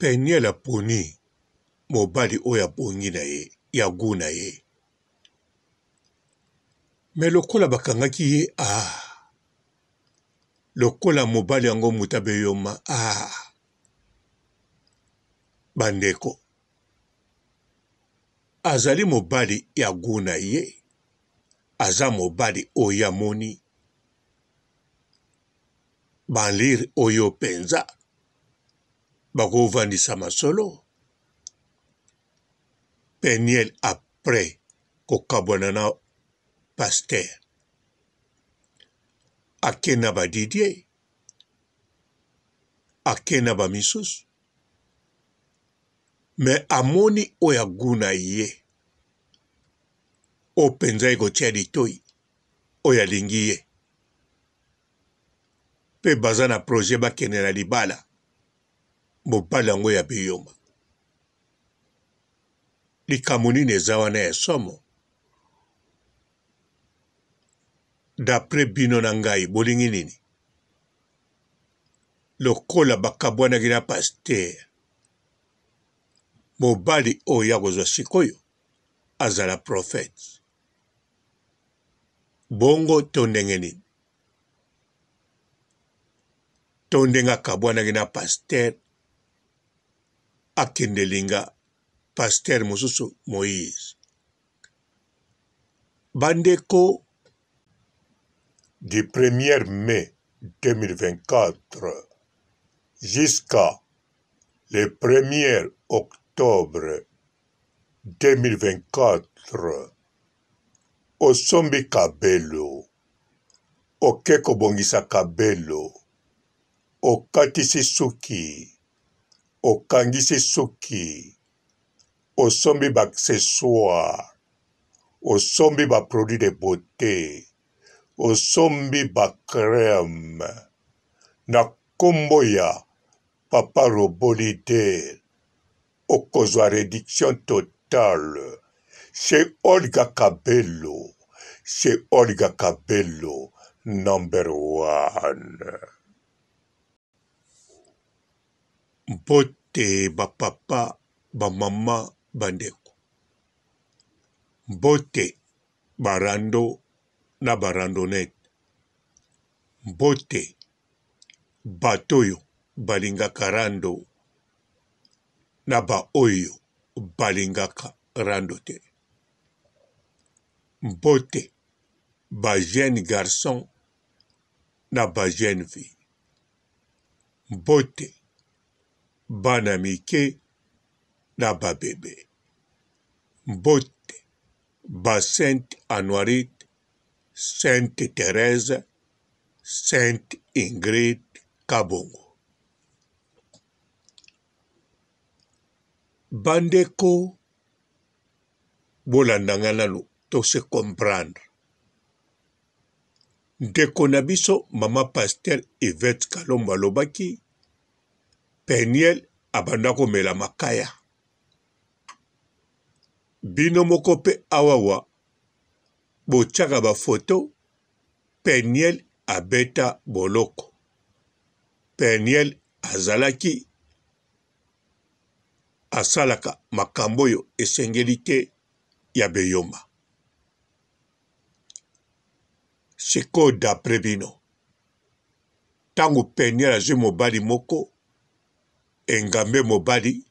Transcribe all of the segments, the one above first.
Penielle aponi mobali oyo abongi na ye, ya gout na ye. Mais lokola bakangaki ye ah lokola mobali yango moto abeyoma ah bandeko azali mobali ya gout na ye, aza mobali oyo amoni banlire oyo mpenza bakovandisa masolo. Penielle après kokabwana na pasteur ake na ba Didier ake na ba misusu mais amoni oyo ya gout na ye oyo mpenza ekotia litoi oyo alingi ye mpe baza na projet bakende na libala mobali yango ya biyoma likambo nini eza wana ya somo d'après bino na ngai bolingi nini lokola bakabwanaki na pasteur mobali oyo akozwa sikoyo azala prophète bongo to ndenge nini to ndenge akabwanaki na pasteur akende linga pasteur mosusu Moïse bandeko du 1er mai 2024 jusqu'à le 1er octobre 2024 osombi kabelo oke kobongisa kabelo okatisi suki okangisi suki osombi ba accessoires osombi ba produits de beaute osombi ba crème na kombo ya papa robot leader okozwa reduction totale chez Olga Kabelo chez Olga Kabelo number one. Mbote ba papa, ba mama, ba ndeko. Mbote ba rando na ba randonnette. Mbote bato oyo balingaka rando na ba oyo balingaka rando te. Mbote ba jeunes garçons na ba jeunes filles. Mbote bana mike na ba bebe. Mbote ba Sainte Anuarite, Sainte Therèse, Sainte Ingrid Kabongo. Bandeko bolanda nga nanu to se comprendre. Ndeko na biso mama pasteur Yvette Kalombo alobaki Penielle abanda komela makaya. Bino moko pe awawa botiaka ba photo Penielle abeta boloko. Penielle azalaki asalaka makambo oyo esengeli te ya beyoma. Sikoyo d'après bino tango Penielle azui mobali moko engambe mobali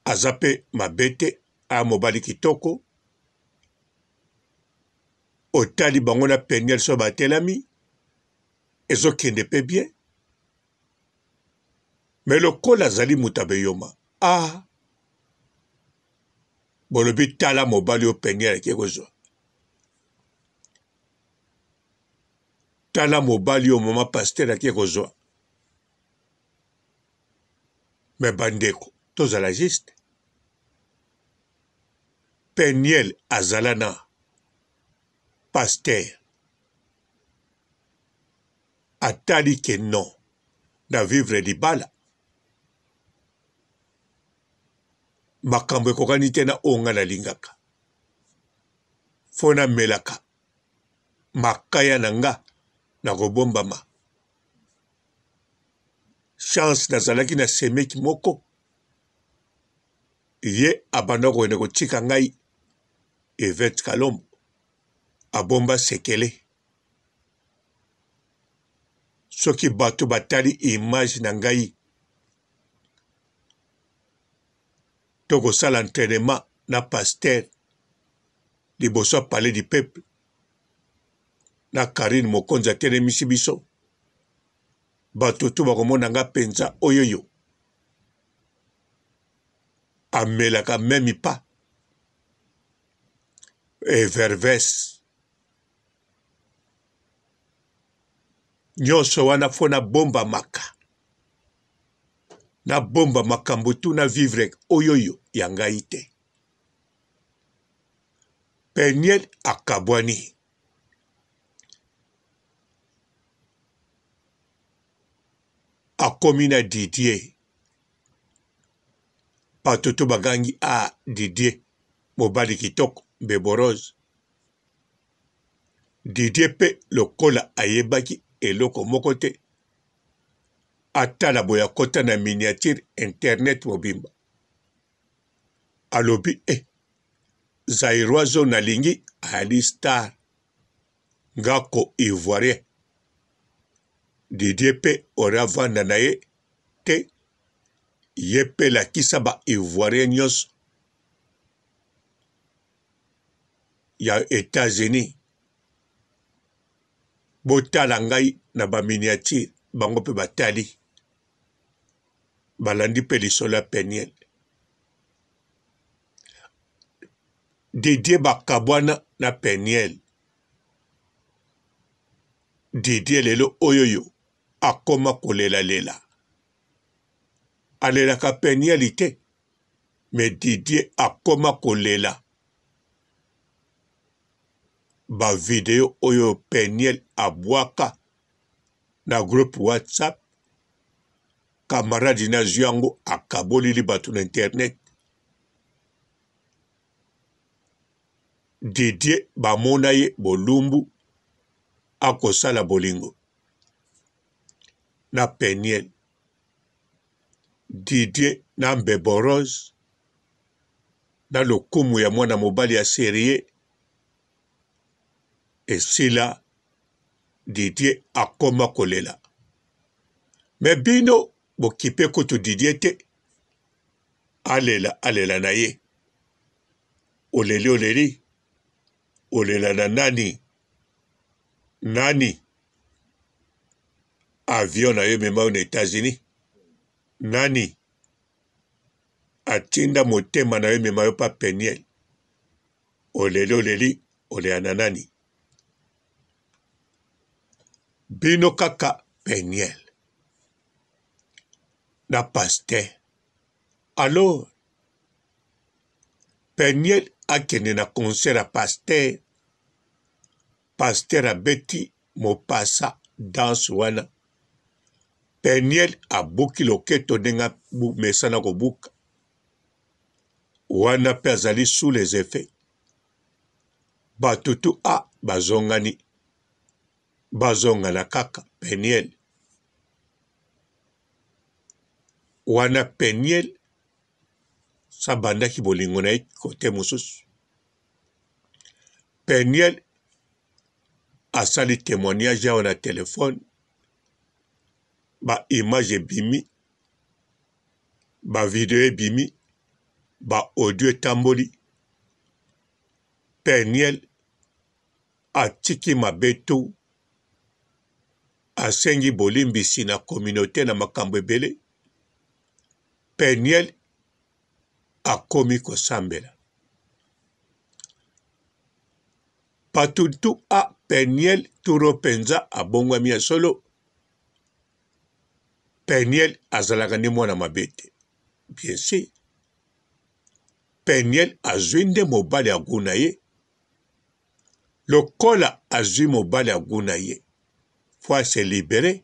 aza pe mabe te aya mobali kitoko otali bango na Penielle so batelami ezokende pe bien mais lokola azali moto ya beyoma ah bolobi tala mobali oyo Penielle ake kozwa tala mobali oyo mama pasteur ake kozwa me bandeko tozala juste Penielle azala na pasteur atali ke non na vivre libala makambo ekokani te na oyo ngai nalingaka fo namelaka makaya na nga na kobombama. Chance nazalaki na semeki moko, ye abanda kokende kotika ngai Yvette Kalombo abomba sekele. Soki bato batali image na ngai tokosala entraînement na pasteur liboso ya palais du peuple na Carine Mokonzi atelemisi biso bato to bakomona nga mpenza oyoyo amelaka meme pas everves nyonso wana fo nabombamaka nabomba makambo tu na vivre oyoyo ya ngai te Peniel akabwani akomi na Didier bato to bagangi a ah, Didier mobali kitoko mbebo rose Didier mpe lokola ayebaki eloko moko te atala boye akota na miniature internet mobimba alobi e eh, zairoise oyo nalingi ayali star nga ko ivoirien Didier pe ora avanda na ye te ye pe lakisa ba ivoirien nyonso ya Etats-Unis botala ngai na ba miniature bango pe batali balandi pe lisolo ya Peniel Didier bakabwana na Peniel Didier lelo oyoyo akoma kolela lela alelaka Peniel te mais Didier akoma kolela ba video oyo Peniel abwaka na groupe WhatsApp camarade na azwi yango akaboleli bato na internet Didier bamona ye bolumbu akosala bolingo na Peniel Didier na Mbebo Rose na lokumu ya mwana mobali ya serie esila Didier akoma kolela me bino bokipe kutu Didier te alela alela na ye oleli oleli olela na nani nani avion na yo emema yo na Etats-Unis nani atinda motema na yo emema yo pa Peniel oleli oleli olela na nani bino kaka Peniel na pasteur alors Peniel akende na concert ya pasteur pasteur abeti mopasa danse wana Peniel abuki loketo ndenge amesana kobuka wana mpe azali sous les effets bato tu a bazongani bazongana kaka Peniel wana Peniel sabandaki bolingo na ye kote mosusu Peniel asali temoignage awa na telefone ba image ebimi ba video ebimi ba audio etamboli Peniel atiki mabe tout asengi bolimbisi na communaute na makambo ebele Peniel akomi kosambela bato ntu a Peniel turo mpenza abongwami ya solo Peniel azalaka nde mwana mabe te bien sûr Peniel azwi nde mobali ya gout na ye lokola azwi mobali ya gout na ye faut a se liberer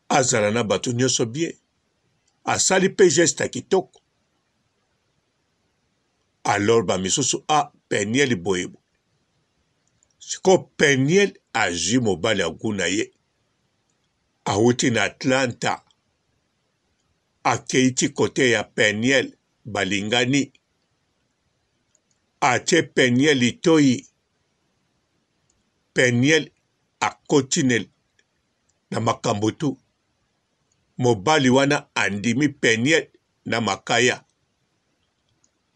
azala na bato nyonso bien asali mpe geste ya kitoko alors ba misusu a ah, Peniel boye boye sikoyo Peniel azwi mobali ya gout na ye. Awuti na Atlanta akei ti kote ya Peniel balingani. Atie Peniel litoyi. Peniel akoti na makambo tu. Mobali wana andimi Peniel na makaya.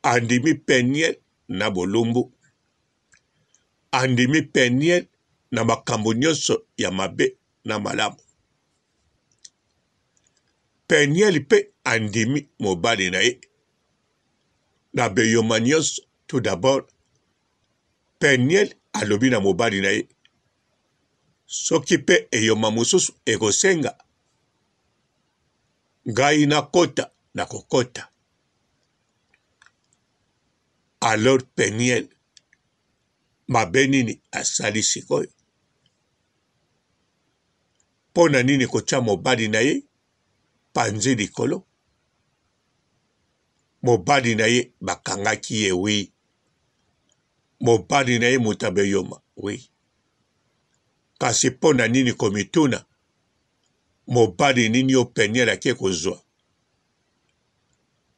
Andimi Peniel na bolumbu. Andimi Peniel na makambo nyonso ya mabe na malamu. Peniel mpe andimi mobali na ye na beyoma nyonso. Tout d'abord, Peniel alobi na mobali na ye soki mpe eyoma mosusu ekosenga ngai nakota, nakokota. Alors Peniel mabe nini asali sikoyo? Mpo na nini kotya mobali na ye panzi likolo? Mobali na ye bakangaki ye wi. Mobali na ye moto abeyoma wi. Kasi mpo na nini komituna mobali nini yo Peniel ake kozwa?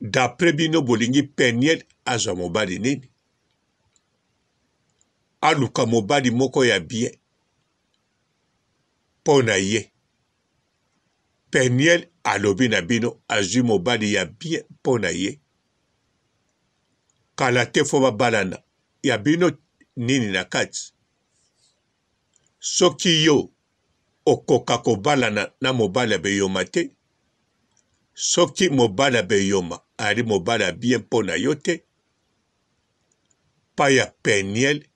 D'après bino bolingi Peniel azwa mobali nini? Aluka mobali moko ya bien mpo na ye. Peniel alobi na bino azwi mobali ya bien mpo na ye. Kala te fo babalana. Ya bino nini na kati? Soki yo okoka kobalana na mobali ya beyoma te, soki mobali ya beyoma ayali mobali ya bien mpo na yo te, pa ya Peniel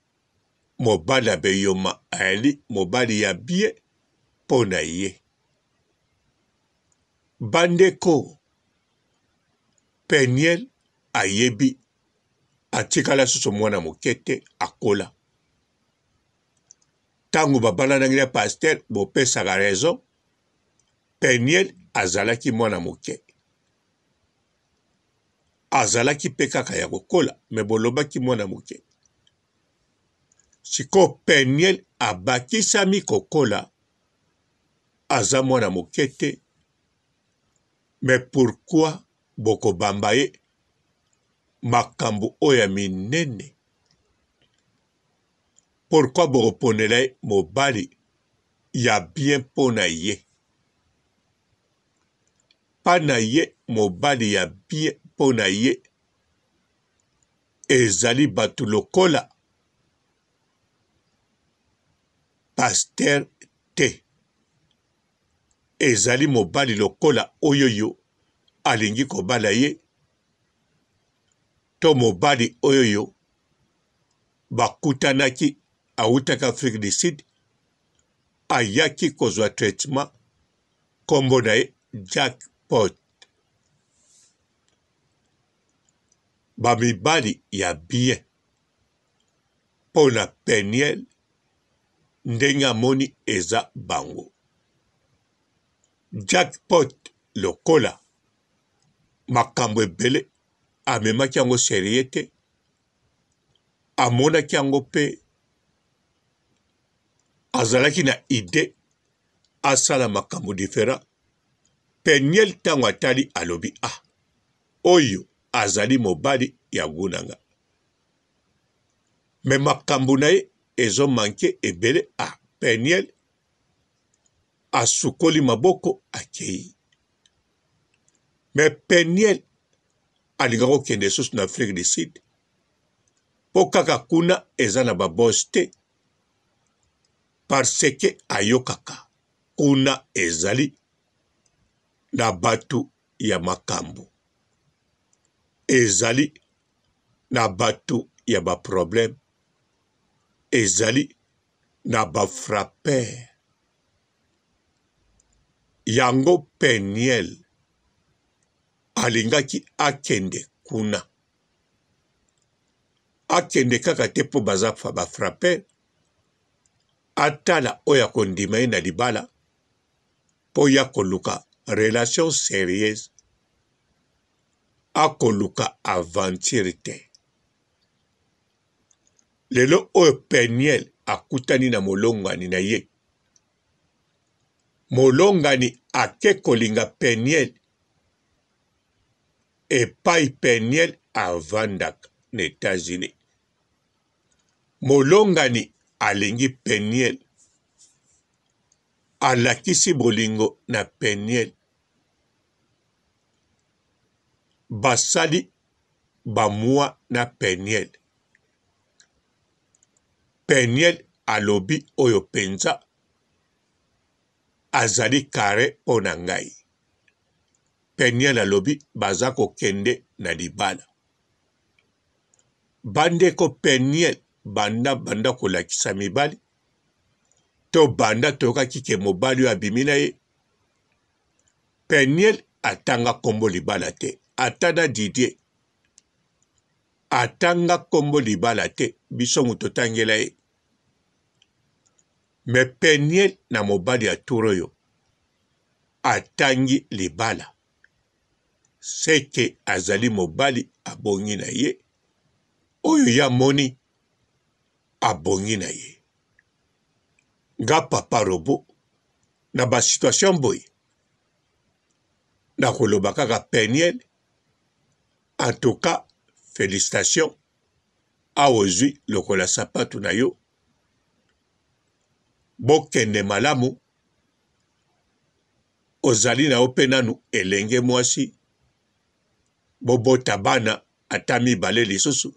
mobali ya beyoma ayali mobali ya bien mpo na ye. Bandeko, Peniel ayebi atikala susu mwana moke te, akola. Ntango babalanaki na pasteur, bopesaka raison, Peniel azalaki mwana moke, azalaki mpe kaka ya kokola, me bolobaki mwana moke. Sikoyo Peniel abakisami kokola, aza mwana moke te, me pourquoi bokobamba ye makambo oyo ya minene? Pourquoi bokoponela ye mobali ya bien mpo na ye? Pa na ye mobali ya bien mpo na ye ezali bato lokola pasteur te. Ezali mobali lokola oyoyo alingi kobala ye to mobali oyoyo bakutanaki awutaki Afrique du Sud ayaki kozwa traitement kombo na ye Jack Pot. Ba mibali ya bien mpo na Peniel ndenge amoni eza bango. Jack Pot lokola makambo ebele amemaki yango serieux te, amonaki yango mpe azalaki na idee asala makambo different. Peniel ntango atali alobi ah, oyo azali mobali ya gout na nga, me makambo na ye ezo manke ebele. Ah, Peniel asukoli maboko akei. Me Peniel alingaka kokende lisusu na Afrique du Sud mpo kaka kuna eza na ba boss te, parce que ayokaka kuna ezali na bato ya makambo, ezali na bato ya ba problème, ezali na ba frappeur. Yango Peniel alingaki akende kuna, akende kaka te mpo baza ba frappeur, atala oyo akondima ye na libala mpo ya koluka relation serieuse, akoluka aventure te. Lelo oyo Peniel akutani na molongani na ye. Molongani ake kolinga Penielle epai Penielle avandaka na Etats-Unis. Molongani alingi Penielle, alakisi bolingo na Penielle. Basali ba mois na Penielle. Penielle alobi oyo penza azali carre mpo na ngai. Penielle alobi baza kokende na libala. Bandeko Penielle banda banda kolakisa mibali to banda toyokaki ke mobali oyo abimi na ye Penielle atanga kombo libala te ata na Didier atanga kombo libala te biso moto totangela ye me Penielle na mobali ya tour oyo atangi libala seke azali mobali abongi na ye oyo ye amoni abongi na ye nga papa robo na ba situation boye nakoloba kaka Penielle en tout cas felicitations awa ozwi lokola sapatu na yo bokende malamu ozali na yo mpe nanu elenge mwasi bobota bana ata mibale lisusu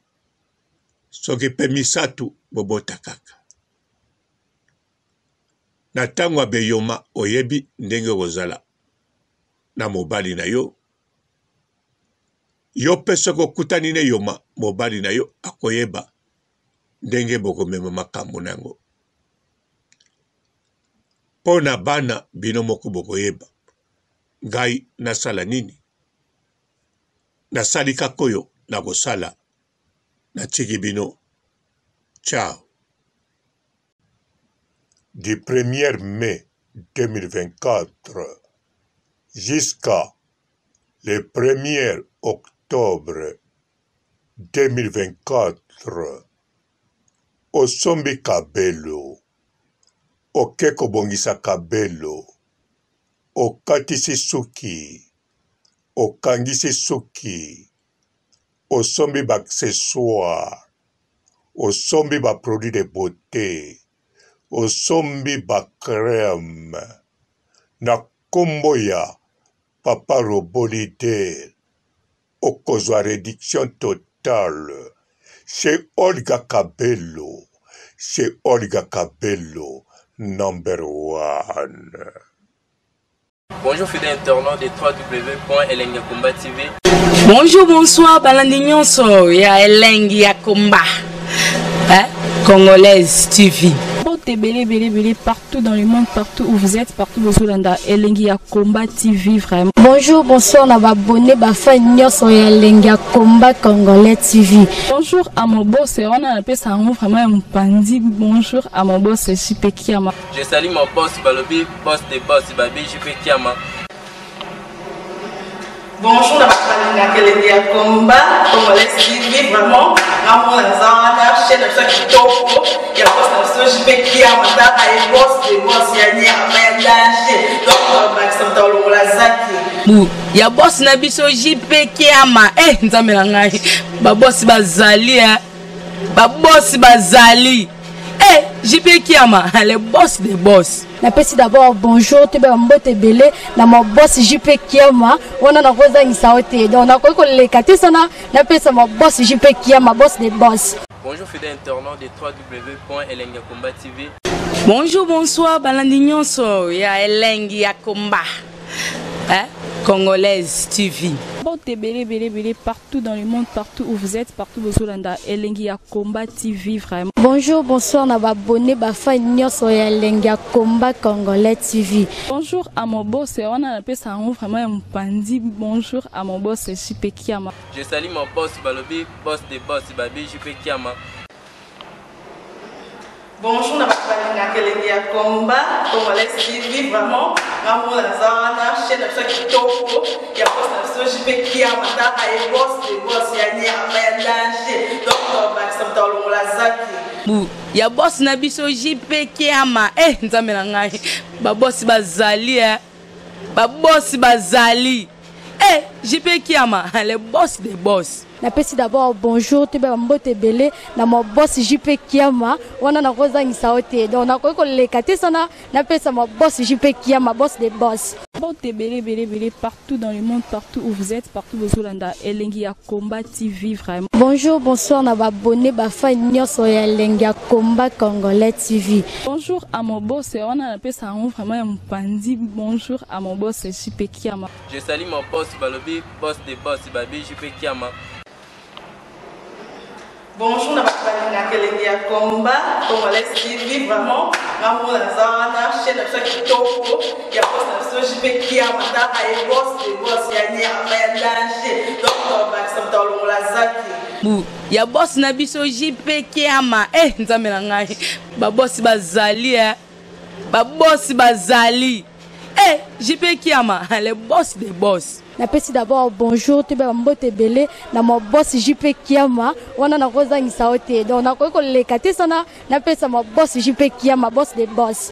soki mpe misato bobota kaka Na tango ya beyoma oyebi ndenge okozala na mobali na yo. Yo pe soki okutani na eyoma mobali na yo akoyeba ndenge bokomema makambo na yango. Mpo na bana bino moko bokoyeba ngai nasala nini. Nasali kaka oyo nakosala natiki bino. Ciao. Du premier mai 2024 jusqu'à le premier octobre 2024 osombi kabelo oke kobongisa kabelo okatisi suki okangisi suki osombi ba accessoires osombi ba produits de beaute osombi ba crème na kombo ya papa robot leader okozwa reduction totale chez Olga Kabelo chez Olga Kabelo number one. Bonjour fidèles internautes de www.elengiyakomba TV. Bonjour, bonsoir, balandi nyonso ya Elengi ya Komba. Hein? Congolaise TV. Mbote ebele ebele ebele partout dans le monde, partout où vous êtes, partout bozolanda Elengi ya Combat TV vraiment. Bonjour, bonsoir na ba abonné ba fan nyonso ya Elengi ya Combat Congolais TV. Bonjour à mon boss, wana napesa yango vraiment ya mopanzi. Bonjour à mon boss JP Kiama. Je salue mon boss balobi boss de boss babi JP Kiama. Bonjour na bato balingaka elengi ya combat congolais TV vraiment ngamona naza wana chaîne na biso ya kitoko ya boss na biso JP Kiama tala ye boss de boss ya nyama ya danger donc bakisa moto alongola zaki bu ya boss na biso JP Kiama eh nzambe na ngai ba boss bazali eh ba boss bazali Eh, JP Kiama, le boss des boss. napesi d'abord bonjour toyeba mbote ebele na ma boss JP Kiama wana nakozangisa yo te donc nakoki koleka te sana napesa ma boss JP Kiama boss des boss. Bonjour fidèles internautes de www.elengiyakomba TV. Bonjour, bonsoir, balandi nyonso ya Elengi ya Komba. Hein? Congolaise TV. Mbote ebele ebele ebele partout dans le monde, partout où vous êtes, partout bozolanda Elengi ya Combat TV vraiment. Bonjour, bonsoir na ba abonné ba fan nyonso ya Elengi ya Combat Congolais TV. Bonjour à mon boss, wana napesa yango vraiment ya mopanzi. Bonjour à mon boss JP Kiama. Je salue mon boss balobi boss de boss babi JP Kiama. Bonjour na bato balingaka elengi ya combat congolais TV vraiment ngamona naza wana chaîne na biso ya kitoko ya boss na biso JP Kiama tala ye boss de boss ya nyama ya danger donc bakisa moto alongola zaki. Bu ya boss na biso JP Kiama eh nzambe na ngai ba boss bazali eh ba boss bazali eh JP Kiama le boss des boss. Napesi d'abord bonjour toyeba ba mbote ebele na mon boss JP Kiama wana nakozangisa yo te donc nakoki koleka te sana napesa mon boss JP Kiama boss des boss. Mbote ebele ebele ebele partout dans le monde partout où vous êtes partout bozolanda elengi ya combat TV vraiment. Bonjour bonsoir na ba abonnes ba fan nionso ya elengi ya combat congolais TV. Bonjour à mon boss wana napesa yango vraiment ya mopanzi bonjour à mon boss JP Kiama. Je salue mon boss balobi boss de boss babi JP Kiama. Bonjour na bato balingaka elengi ya combat congolais TV vraiment nga moko naza wana chaîne na biso ya kitoko ya boss na biso JP Kiama taka ye boss de boss ya nyama ya danger donc tobakisa moto alongola zaki Bu ya boss na biso JP Kiama eh nzambe na ngai ba boss bazali eh ba boss bazali eh JP Kiama le boss des boss. Napesi d'abord bonjour toyeba ba mbote ebele na mon boss JP Kiama wana nakozangisa yo te donc nakoki koleka te sana napesa mon boss JP Kiama boss des boss.